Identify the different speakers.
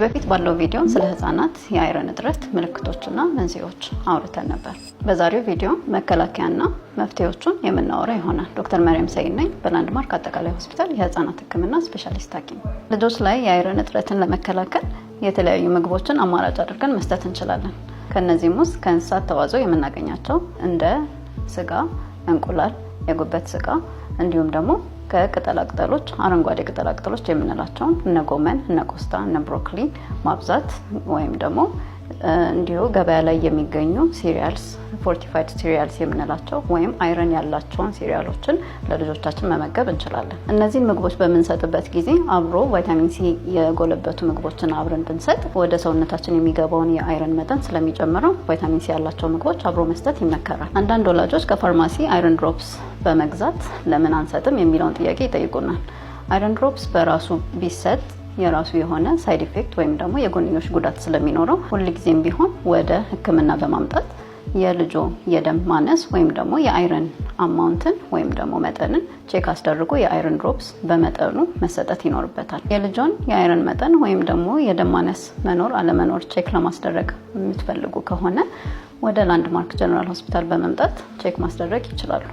Speaker 1: በፊት ባለው ቪዲዮ ስለ ህጻናት የ iron እጥረት ምልክቶችና መንስኤዎች አውርተን ነበር። በዛሬው ቪዲዮ መከላከያና መፍትሄዎቹን የምናወራ ይሆናል። ዶክተር መሪየም ሰይድ ነኝ፣ በላንድማርክ አጠቃላይ ሆስፒታል የህጻናት ህክምና ስፔሻሊስት ሐኪም። ልጆች ላይ የ iron እጥረትን ለመከላከል የተለያዩ ምግቦችን አማራጭ አድርገን መስጠት እንችላለን። ከእነዚህም ውስጥ ከእንስሳት ተዋጽኦ የምናገኛቸው እንደ ስጋ፣ እንቁላል፣ የጉበት ስጋ እንዲሁም ደግሞ ከቅጠላቅጠሎች አረንጓዴ ቅጠላቅጠሎች የምንላቸውን እነ ጎመን፣ እነ ቆስጣ፣ እነ ብሮኮሊ ማብዛት ወይም ደግሞ እንዲሁ ገበያ ላይ የሚገኙ cereals፣ fortified cereals የምንላቸው ወይም iron ያላቸውን cereal ኦችን ለልጆቻችን መመገብ እንችላለን። እነዚህን ምግቦች በምንሰጥበት ጊዜ አብሮ ቫይታሚን ሲ የጎለበቱ ምግቦችን አብረን ብንሰጥ ወደ ሰውነታችን የሚገባውን የ iron መጠን ስለሚጨምረው ቫይታሚን ሲ ያላቸው ምግቦች አብሮ መስጠት ይመከራል። አንዳንድ ወላጆች ከፋርማሲ iron drops በመግዛት ለምን አንሰጥም የሚለውን ጥያቄ ይጠይቁናል። Iron drops በራሱ ቢሰጥ የራሱ የሆነ side effect ወይም ደግሞ የጎንዮሽ ጉዳት ስለሚኖረው ሁልጊዜም ቢሆን ወደ ሕክምና በማምጣት የልጆ የደም ማነስ ወይም ደግሞ የ iron amount ን ወይም ደግሞ መጠንን check አስደርጎ የ iron drops በመጠኑ መሰጠት ይኖርበታል። የልጆን የ iron መጠን ወይም ደግሞ የደም ማነስ መኖር አለመኖር check ለማስደረግ የምትፈልጉ ከሆነ ወደ ላንድማርክ ጀነራል ሆስፒታል በመምጣት check ማስደረግ ይችላሉ።